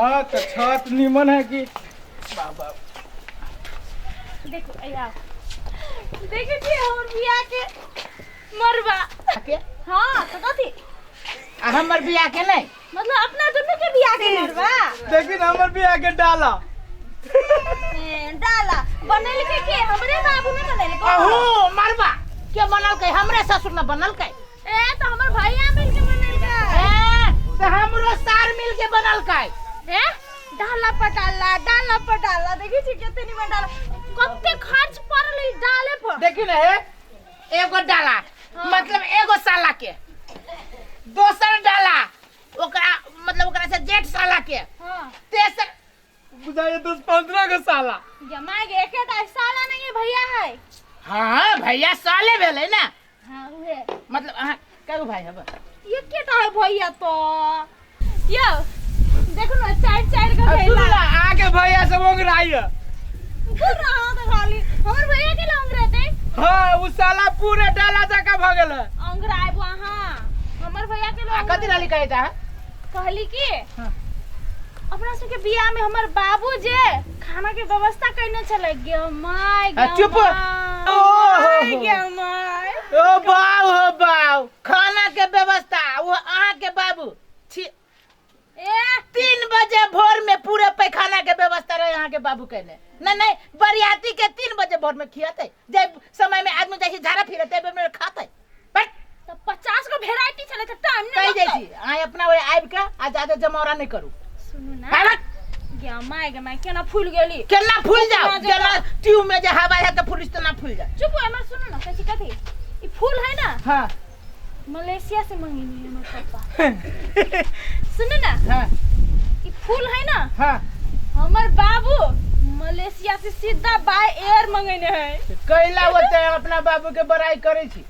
हाँ तो छत निमन है कि बाबा। देखो अया, देखे छियै हमर बियाह के मरबा के? हाँ, तो कथी? आ हमर बियाह के नहीं? मतलब अपना दुनू के बियाह के मरबा। लेकिन हमर बियाह के डाला। ए, डाला बनेल के हमरे बाबू ने बनेल के। अहू मरबा के बनल के? हमरे ससुर ने बनल के। ए, तो हमर भैया मिल के बनेल के। ए, तो हमरो सार मिल के बनल के। ए, डाला पर डाला, डाला पर डाला, देखी छी कते निमन डाला, कते खर्च पड़ल ई डाले पर। देखी ने हे, एगो डाला। हाँ। मतलब एगो साला के, दोसर डाला ओकरा मतलब ओकरा से जेठ साला के। हाँ। तेसर बुझाइए 10-15 गो साला। जमा के एकेटा साला नहीं है, भैया है। हाँ, भैया साले भेलै ना। हाँ, उहे। मतलब अहाँ कएगो भाई हब? एकेटा है भैया। तो यो देखो ना, चार चार गो आ, सुनू भैया। ना, आगे भैया सब ओंगराई है। घूर रहा तो खाली हमर भैया के लौंग रहते। हाँ, उ साला पूरे डाला जका भ गेल है। अंगरायब अहाँ हमर भैया के आ लौंग। कथी रहली कहै अहाँ? कहली कि हाँ। अपना सबके बियाह में हमर बाबू जे खाना के व्यवस्था कइने छलै, गे my आ, गे चुप। My, ओहो। गे my. ओ बाउ हो बाउ, खाना के व्यवस्था वो अहाँ के बाबू छी? ए, 3 बजे भोर में पूरे पैखाना के व्यवस्था रहे अहाँ के बाबू कहने। नहीं नहीं, बरियाती के 3 बजे भोर में खियाते, जे समय में आदमी जाइ छै झाड़ा फिरते में खाते। बट तो 50 गो भेराइटी छलै त टाइम कहि नहीं जाइ लगतै। छी अहाँ अपना ओहि आबि के आ जादे जमौरा नहीं करू। सुनू ना। आबक। गे my, गे my, केना फूल गेली। केना फूल जाओ? केना जेना? जेना ट्यूब में जे हवा है के फूलिस तेना फूल जाओ। चुप हो, हमर सुनू ना, कथी कथी ई फूल है ना? हाँ। मलेशिया से मंगेनी है हमर पापा। सुनू ना। हाँ। ई फूल है ना? हाँ। हमर बाबू मलेशिया से सीधा बाय एयर मंगेने है। कैला होते अपना बाबू के बड़ाई करे छी?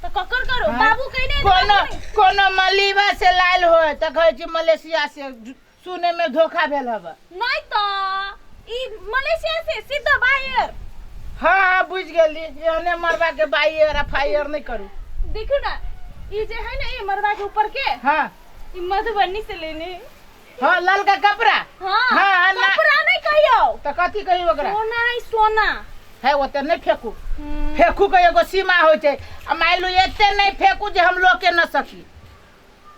तो ककर करो? हाँ। बाबू कहने कोनो कोनो मलीवा से लायल होय त कहै छी मलेशिया से, सुने में धोखा भेल हब। नहीं तो ई मलेशिया से सीधा बाय एयर। हाँ हाँ, बुझ गेली, एहने मरबा के बाई एयर आ फायर नहीं करू। देखू ना, ई जे है ना, ई मरबा के ऊपर के। हाँ। ई मधुबनी से लेने। हाँ, ललका कपड़ा। हाँ। हाँ, ना। कपड़ा नहीं कहियो। तो कथी कहियो ओकरा? सोना है, सोना। है, ओते नहीं फेंकू। फेंकू के एगो सीमा होइ छै, आ मान लू एते नहीं फेंकू जे हम लोके न सकी,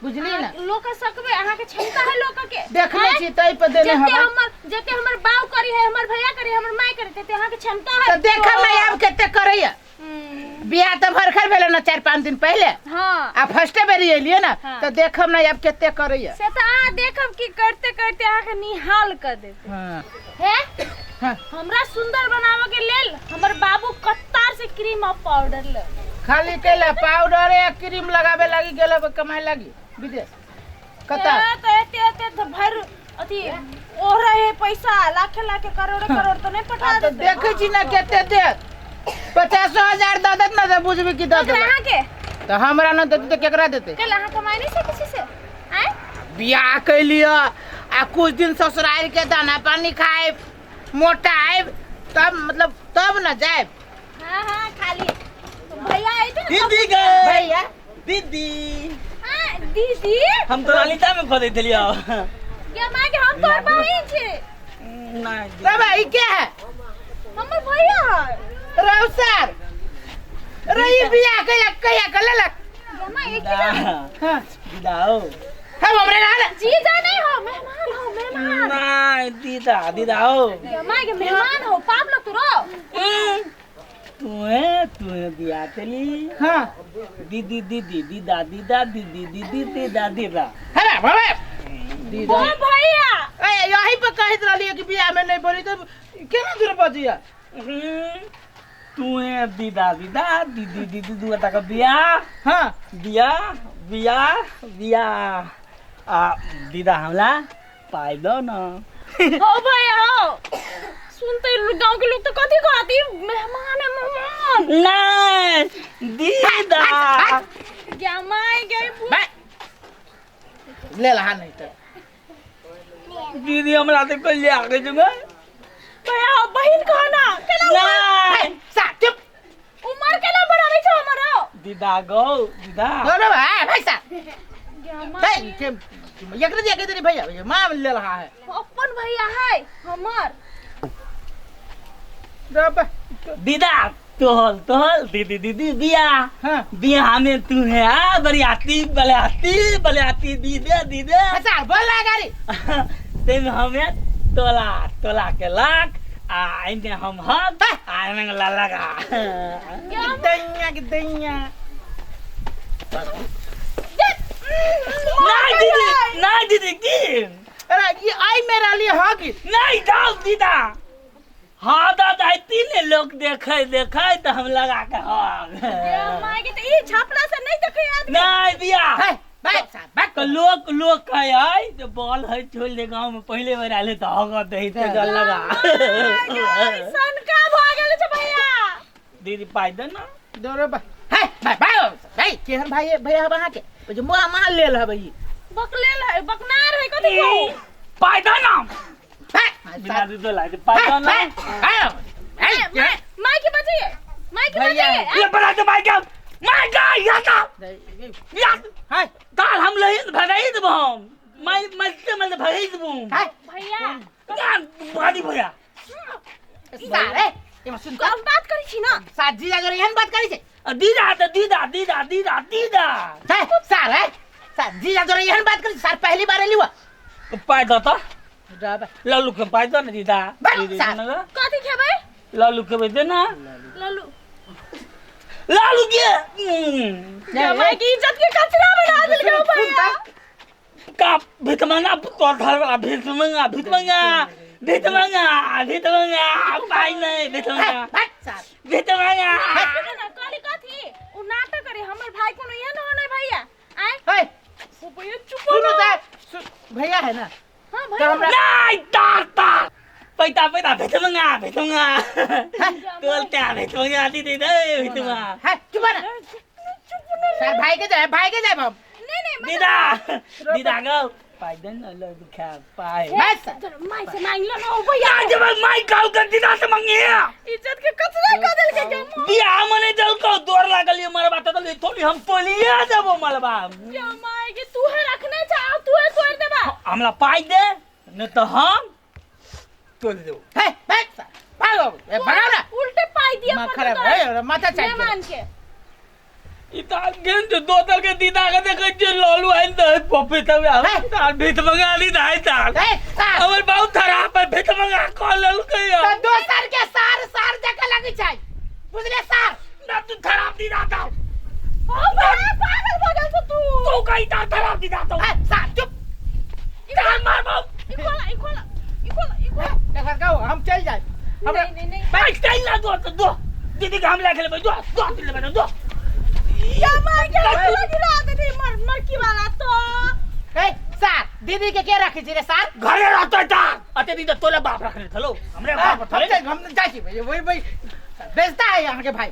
बुझली ना? लोक सकबे, अहाँ के क्षमता है लोक के। देखने आँय? छी तै पर देने जते हवा। हमर जते हमर बाऊ करी है, हमर भैया करी है, हमर माय करी, तते अहाँ के क्षमता है। तो देखब ना आब कते करैया। बियाह तऽ भरखर भेलै ना 4-5 दिन पहले। हाँ। आ फर्स्टे बेरी एलियै ना। हाँ। तऽ देखब ना आब कते करैया। से तऽ अहाँ देखब कि करते करते अहाँ के निहाल कर देते। हाँ। हे? हाँ। हमरा सुंदर बनावे के लेल हमर बाबू कत्तार से क्रीम और पाउडर ले। खाली केला पाउडर या क्रीम लगावे लागी गेल हबे कमाए लागी विदेश कत्तार। ए, तो एते एते तो भर अथी ओ रहे पैसा, लाखे लाखे करोड़ करोड़ तो नहीं पठा आ तऽ देते। देखै छी ना कते देत, 50,000 दऽ देत ना तऽ बुझबै कि दऽ केकरा? देलक। अहाँ के? तऽ हमरा न देतै तऽ केकरा देतै? केला अहाँ कमाइ नहीं सकै छी से? आँय? बियाह कैलियै आ कुछ दिन ससुराल के दाना पानी खाएब, मोटा आयब तब मतलब तब न जायब। हाँ हाँ, खाली तो भैया आए थे ना। दीदी गए। भैया। दीदी। हाँ, दीदी। हम तो ललिता में खोदे थलियो। गे माय के, हम तोर बहिन छी। नहीं। तब ई के है? हमर भैया है। रौ सर रही बियाह कहिया कहिया कर लेलक? गे माय, एक ही। हाँ। दीदा हो। हम हमरे रहल। जीजा नहीं हो, मेहमान हो, मेहमान। नहीं, दीदा दीदा हो। गे माय के, मेहमान हो, पाप लग तू रो। तुहे तुहे बियाह तेली। हाँ। दीदी दीदी दीदा दीदा दीदी दीदी दीदा दीदा। हमे हमे दीदा। ओ भैया। ए, यही पर कहैत रहलियै कि बियाह में नहीं बोली तो केना दूर बजिया? तुहे दीदा दीदा दीदी दीदी दुआ तक बियाह। हाँ। बियाह बियाह बियाह आ दीदा हमला पाई दो ना। हो भैया हो, सुनते गांव के लोग तो कथी कहती, मेहमान है मेहमान। नहीं दीदा। गे माय गे। भाई ले लहा नहीं तो। दीदी हमरा तो कल ले आके जुगा। भैया हो, बहिन कहो ना केना। नहीं। सा चुप। उमर केना बढ़ाबै छौ हमर? दीदा गो दीदा। अरे भाई भाई सा गे माय। भाई के एकरे दिया के भैया भैया मां ले रहा है। अपन भैया है हमर। दीदा तोहल तोहल दीदी दीदी बिया। हाँ। बिया में तू है आ बरियाती बलियाती बलियाती दीदे दीदे। अच्छा बोल रहा गाड़ी। ते में हमें तोला तोला के लाख आ इने हम हक आ इने ला लगा। दैया के दैया। नहीं दीदी नहीं दीदी की अरे ये आई मेरा लिए हक। नहीं जाओ दीदा। हाँ दादा तीन लोग देखे देखे तो हम लगा के हाँ। माय के तो ई छापला से नहीं देखे आदमी। नहीं बिया। है बैठ साहब बैठ। तो लोग लोग कहे आई तो बॉल है छोड़ दे गांव में पहले बार आले तो हग दे तो जल लगा। सन का भ गेल छै भैया। दीदी पाई दे ना। दो रे बा है भाई भाई भाई केहन भाई भैया वहां के जो मुआ मां लेल हबे ई बकलेल है बकनार है कथि कहू। पाई दे ना। बिना दूध ला दे पाई दे ना। माय के बजाइए माय के बजाइए। ये बड़ा दे माय के माय का या का या हाय दाल हम लही भगाई देबो हम मैं मस्ते मत भगाई देबो भैया गान भादी भैया सारे एमा सुन हम बात करै छी ना। साथ जीजा जोरे एहन बात करै छै। दीदा त दीदा दीदा दीदा दीदा है सार है सार जीजा जोरे एहन बात करै सार पहली बार एलिवा पाई द त लल्लू के पाई द न दीदा। कथि खेबै? लल्लू खेबै दे ना। लल्लू लालू के माय की इज्जत के कचरा बना देलकै भैया। का भितमंगा तो धर वाला भितमंगा भितमंगा भितमंगा भितमंगा पाई नहीं भितमंगा भितमंगा। ना कहली कथि उ नाटक करे हमर भाई कोनो एहन हो नहीं भैया। आय हे ओ भैया चुप सुनो त भैया है ना। हां भैया नहीं तार तार पैता पैता भितमंगा भितमंगा तोलता भितमंगा दीदी दे भितमंगा। है चुप ना चुप ना सर भाई के जाए हम। नहीं नहीं दीदा दीदा गो पाई दे न लड्डू खा पाई बस माई से मांग लो ना भैया। आज जब माई काल कर दीदा से मांगी इज्जत के कचरा कर देल के क्या बियाह मने दल को दौर लागल ये मरबा त थोड़ी हम तोलिया देबो मरबा। क्या माई के तू है रखने चाह तू है तोड़ देबा। हमरा पाई दे न तो हम तोड़ देबो। हे बस भागो ए भगाओ ना उल्टे पाई दिया पर खराब है माथा चाहिए मेहमान के ई त गेन जो दोतल के दीदा के देखै छियै लालू आइल त पपीता तार भीत मंगा ली दाइ तार हमर बहुत खराब है भीत मंगा क लेलकै त दोसर के सार सार जका लगै छै बुझले सार ना तू खराब दीदा त ओ पागल भ गेल छ तू तू कहि त खराब दीदा त ए सार चुप तार मार बाप ई खोला ई खोला ई खोला ई खोला देखा गाओ हम चल जाए हमरा नहीं नहीं भाई चल ना दो तो दो दीदी के हम ले लेबै दो दो लेबै दो या मार के लगी रहा दीदी मर मरकी वाला तो ए सार दीदी के के रखै छी रे सार घरे रहतै त अते दीदी तोले बाप रखने थलो हमरे बाप थले हम जाइ छी वही वही बेचता है यहाँ के भाई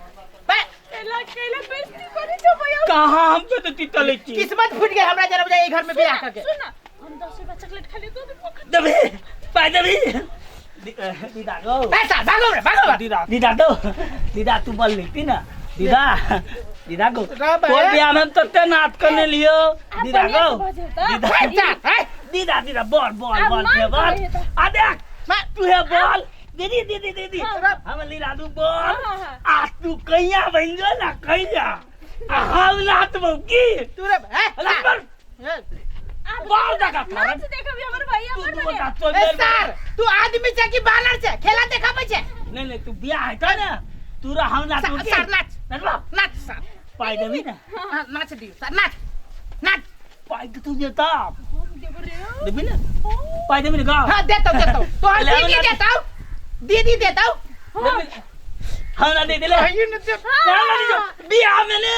केला केला बेइज्जती करै छौ भैया। कहां हम तो तीतले छी किस्मत फूट गेल हमरा जरा बुझाइ घर में बियाह करके। सुन ना हम 10 रुपया चॉकलेट खा ले तो देबी पाइ देबी दीदा गो पैसा भागो रे भागो दीदा दीदा दो दीदा तू बोल लेती ना दीदा दीदा को तोर बियाह में तते नाच करने लियो दीदा को दीदा दीदा दीदा बॉल बॉल बॉल बॉल आ देख तू है बॉल दीदी दीदी दीदी हम लीला दू बॉल आ तू कहिया बन जो ना कहिया आ हम नाचबो की तू रे ए बॉल देखा नाच देखबी हमर भैया पर ए सर तू आदमी छै कि बानर छै खेला देखाबै छै। नहीं नहीं तू बियाह है त ना तू हम नाचबो सर नाच नाच सर पाई देबी ना। हां नाच दियो सर नाच नाच पाई तू देता हम देबो रे देबी ना पाई देबी ना गा। हां देतौ देतौ तोहर दीदी देतौ दीदी देतौ हम ना दे देले ना बियाह में ने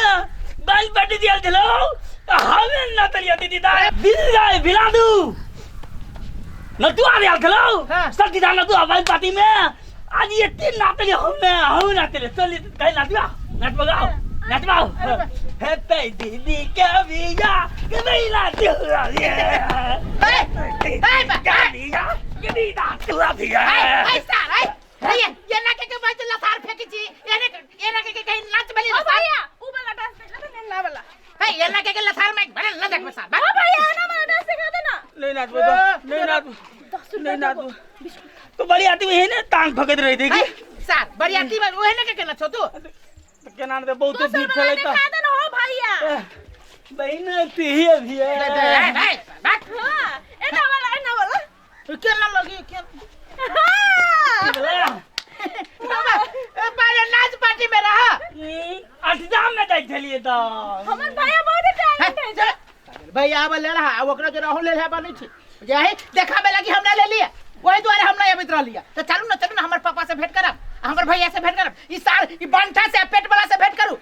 बाल पट दियल छलो हमें ना तलिया दीदी दा दिल जाए भिला दू न तू आ रियल छलो सर दीदा न तू बाल पार्टी में आज ये तीन नातले हम नातले चल कहीं नाचबा नाचबा गाओ नाचबा हेते दीदी के बिया के बिला दिया ये ए के बिया के दीदा तू बिया ए सर ए ये ये ना के के बाज लसार फेंकी छी एने एना के के कहीं नाच बली लसार भैया उ वाला डांस देखला ना वाला ए ये ना के के लसार में बने ना देखबे सर ओ भैया ना वाला डांस देखा दे ना। नहीं नाचबो तो नहीं नाचबो। 10 रुपया नहीं देबो। नाचबो तो बरियाती में ने टांग फकत रही थी है, सार बरियाती में ओहे ने के केना छौ तू? तो केना ने बहुत दोसर भीड़ वाला छलै त। देखा दे न हो भैया। बहिन ती अभी दे, दे, है, है, भाग। हाँ, एना वाला, एना वाला। केना लगी केना? हाँ। बाबा, ए, पहिले नाच पार्टी में रह। अठजाम में जाइ छलियै तऽ। हमर भैया बहुत टैलेंट है। चल। भैया आब ले रहा आ ओकरा जो रहू ले रहा बनै छी जे है देखाबे लागी हमरा ले लिया, वही दुआरे हम नहीं अबैत रहलिया। तऽ चलू ना, चलू ना, हमर पापा से भेंट करब, हमर भैया से भेंट करब, ई सार ई बंठा से पेट वाला से भेंट करू।